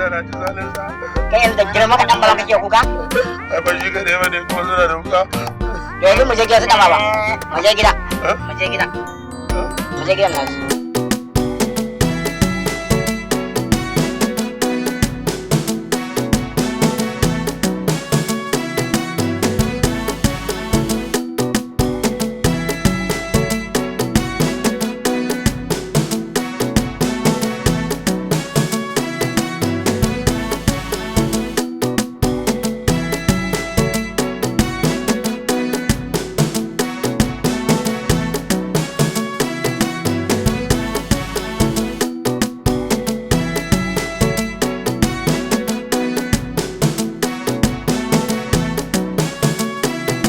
sha na ci zalinsa. Kai yanzu da girma ka dan baba kake kuka? Ai ba shi kaɗai ba ne kuma suna da wuka. Yanzu mu je gidan su dan baba. Mu je gida. Mu je gida. Mu je gidan nasu.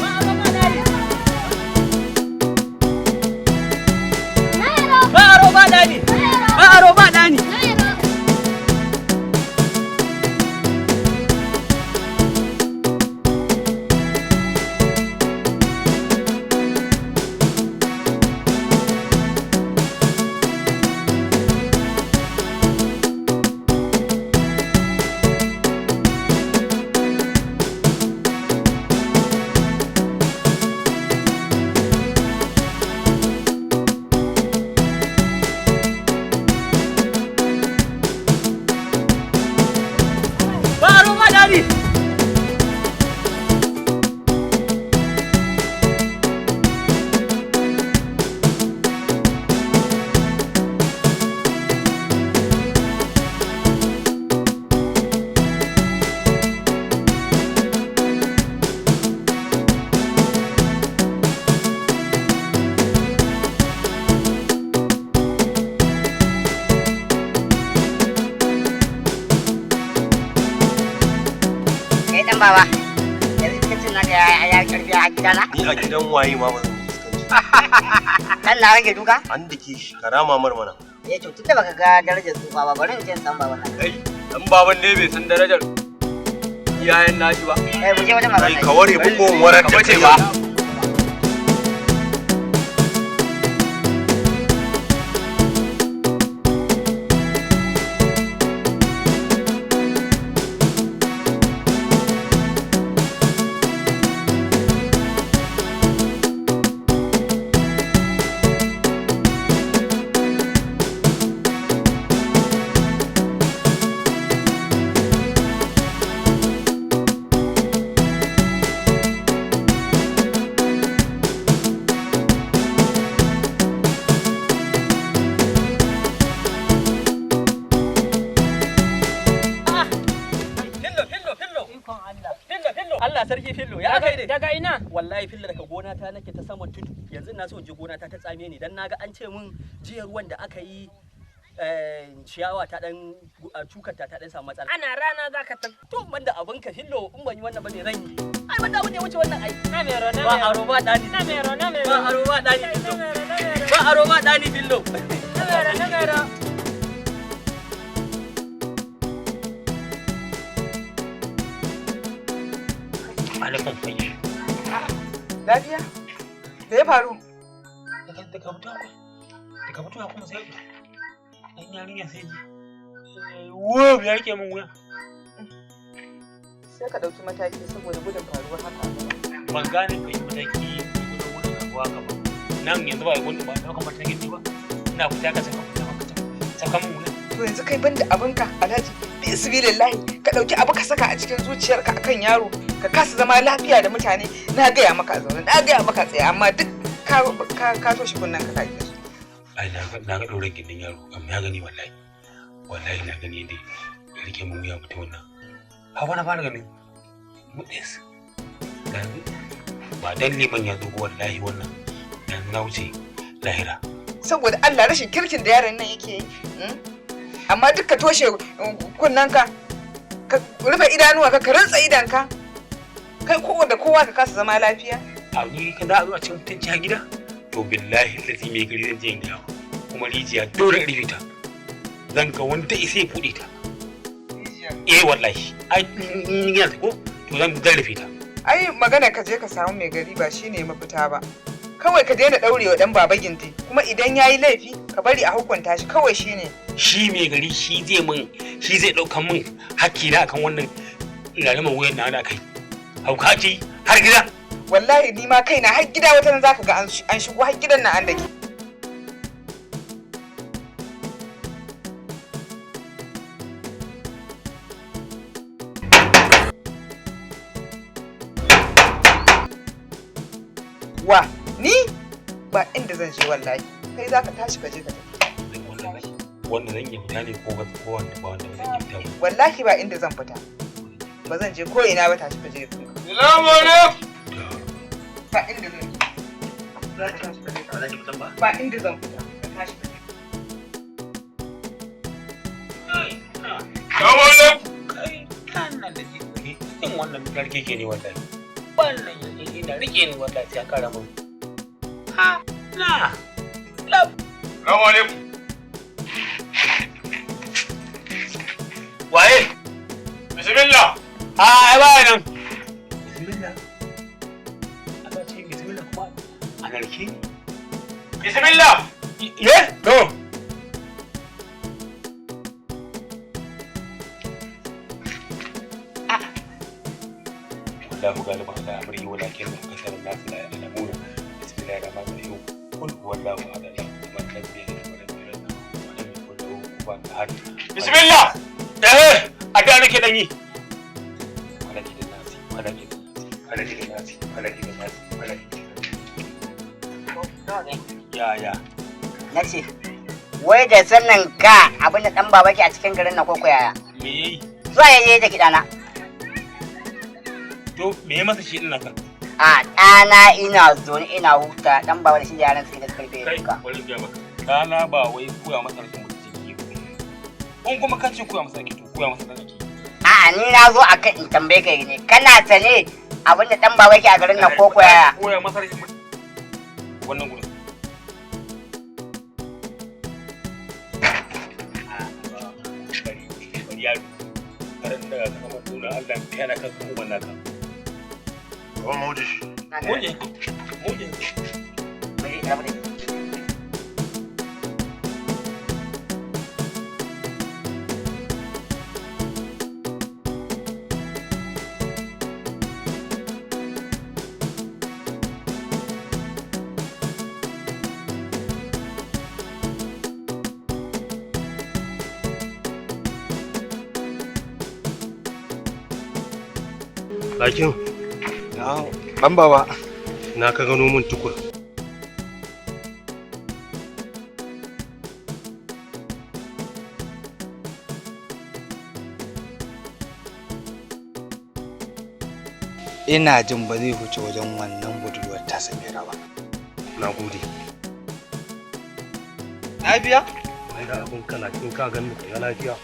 Ba aro ba dani. Ba aro ba dani. Ba aro ba dani. Kai dan baba. Yanzu iskancin naka ya karfi a gidana. Ni a gidan waye ma ba zan yi iskanci. Kan na rage duka? An dake shi karama mar mana. Eh to tunda baka ga darajar tsufa ba bari in je in san baban naka. Kai, dan baban ne bai san darajar iyayen nashi ba. Eh mu je wajen baban Kai naka. ka ware fa ko in warar Ka da bace kai ba. Fillo fillo fillo. Ikon Allah. Fillo fillo. Allah sarki fillo ya kai ne. Daga ina? Wallahi fillo daga gona ta nake ta saman tudu. Yanzu ina so in je gona ta ta tsame ni dan naga an ce min jiya ruwan da aka yi ciyawa ta dan cukar ta ta dan samu matsala. Ana rana za ka tafi. To ban da abin ka fillo in ban yi wannan ba me zan yi? Ai ban da abin da ya wuce wannan ai. Na mero, na Ba mero. aro ba dani. Na mero, na mero. Ba aro ba dani Na fillo. mero, na mero. Ba aro ba dani fillo. Na mero, na mero. Alaikum salam. Lafiya? Me ya faru? Daga mutuwa daga mutuwa kuma sai dan yarinya sai ji. Wo ya rike min wuya. Sai ka ɗauki mataki saboda gudun faruwar haka a gaba. Ban gane ɗauki mataki gudun gudun abuwa ka ba. Nan yanzu ba gudun ba ɗaukan matakin ne ba. Ina fita ka saka fita maka saka min wuya. To yanzu kai banda abinka Alhaji bi isbilillahi ka ɗauki abu ka saka a cikin zuciyarka akan yaro ka kasa zama lafiya da mutane na gaya maka a zaune na gaya maka a tsaye amma duk ka ka ka toshe kunnen ka kake su. Ai na ga ɗaurin gindin yaro amma ya gani wallahi. Wallahi na gani dai ya rike min wuya mutum wannan. Hawa na fara ganin mutis. Ba dan liman ya zo ba wallahi wannan yanzu na wuce lahira. Saboda Allah rashin kirkin da yaron nan yake yi. Amma duk ka toshe kunnenka ka rufe idanuwa ka rantsa idanka kai kowa da kowa ka kasa zama lafiya. A ni ka za a zo a cin mutunci a gida? To billahi lazi mai gari zan je in gaya kuma rijiya dole in rufe ta. Zan ga wanda isa ya buɗe ta. Eh wallahi ai in gina ta ko to zan rufe ta. Ai magana ka je ka samu mai gari ba shine mafita ba. Kawai ka daina daurewa dan baba gindi kuma idan yayi laifi ka bari a hukunta shi kawai shine. Shi mai gari shi zai min Shi zai ɗaukan min hakki na akan wannan rarraman wuyan na da kai. Hauka ce har gida. Wallahi ni ma kaina har gida wata nan zaka ga an shigo har gidan nan an dake. Wa ni ba inda zan je wallahi, kai zaka tashi ka je ka tafi. Wanda zan iya fita ne ko ko wanda ba wanda zan iya fita ba? Wallahi ba inda zan fita, ba zan je ko ina ba, tashi ka je. Salamu alaikum. Ba inda zan je. Za ka tashi ka je ka, ba inda zan fita, ka tashi ka je. Salamu alaikum. Kai kana da jiki cikin wannan karke ke ne wallahi. Wannan ina rike ni wallahi sai an kara mun. Ha na. Salamu alaikum. Waye? Bismillah. A ai ba nan. Bismillah. Aka ce bismillah kuma a narke. Bismillah. Ye? To. Allahu galiba ala amrihi walakin akthar an-nas la ya'lamuna. Bismillahir rahmanir rahim. Qul huwallahu ahad, Allahu samad, lam yalid wa lam yulad wa lam yakul lahu kufuwan ahad. Bismillah. Eh, a da nake dan yi. Falaki da nasi, falaki da nasi, falaki da nasi, falaki da nasi, falaki da nasi. Ya ya. Na ce, wai da sannan ka abin da ɗan baba ke a cikin garin nan koko yaya? Me yayi? Zuwa ya je da kiɗana. To me ya masa shi din naka? A ɗana ina zaune ina huta, ɗan baba da shi da yaran suke da karfe Kai, duka. bari in gaya maka. Ɗana ba wai koya masa rashin mutunci ke. In kuma ka ce koya masa ake, to koya masa dan ake. A'a, ni na zo akan in tambaye ka ne, kana sane abin da ɗan baba ke a garin nan koko yaya? Koya masa rashin mutunci. Wannan gurin. Bari, bari yaro. Karan da ka kama suna Allah ya yana kan uban naka. Baba Mauji. Moje, moje. Bari, rabu da shi. Lakin, Ɗan baba. na ka gano mun Tukur. Ina jin ba zai huce wajen wannan budurwar ta Samira ba. Na gode. Lafiya? Mai da abin ka lakin ka gani ka ga lafiya.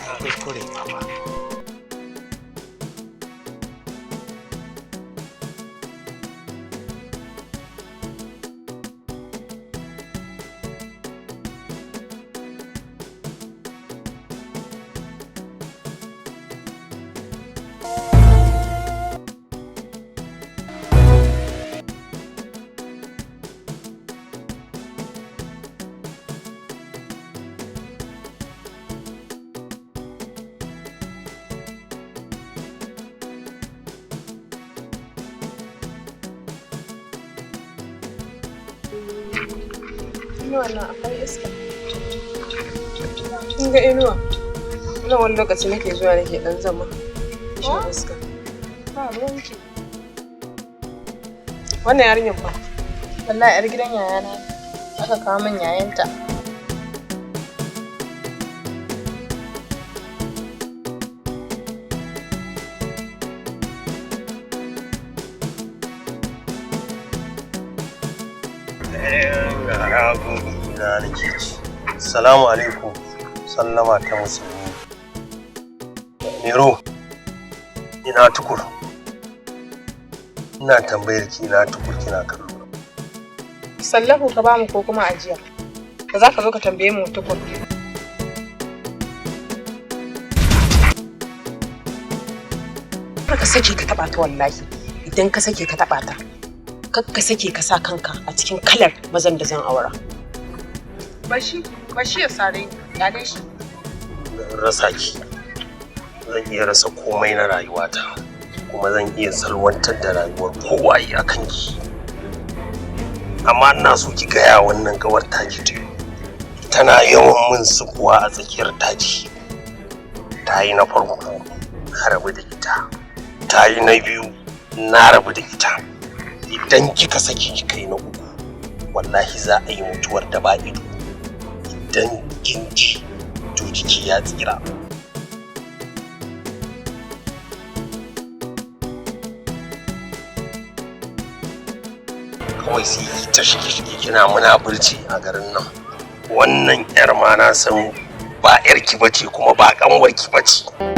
Ai kuskure baba. Inuwa nan akwai iska. Kin ga inuwa? Nan wani lokaci nake zuwa nake dan zama. Shan iska. Ba ruwanki. Wannan yarinyar fa. Wallahi yar gidan yayana ne. Aka kawo min yayanta. Na nake ci. Salamu alaikum. Sallama ta musulmi. Mero, ina Tukur. Ina tambayar ki ina Tukur kina kallo. Sallahu ka bamu ko kuma ajiya. Ba za ka zo ka tambaye mu Tukur. Kar ka sake ka taba ta wallahi. Idan ka sake ka taba ta, kar ka sake ka sa kanka a cikin kalar mazan da zan aura. Bashi, bashi ya sare ni, kyale shi. Rasa ki, zan iya rasa komai na rayuwata, kuma zan iya salwantar da rayuwar kowaye a kanki. Amma ina so ki gaya wannan gawar taki ta tana yawan min sukuwa a tsakiyar daji. Ta yi na farko, na rabu da ita. Ta yi na biyu, na rabu da ita. Idan kika saki kika yi na uku, wallahi za a yi mutuwar da ba ido. Idan kin ji, to jiki ya tsira. Kawai sai ki ta shige-shige kina munafurci a garin nan. Wannan yar ma na san ba yarki bace kuma ba kanwarki bace.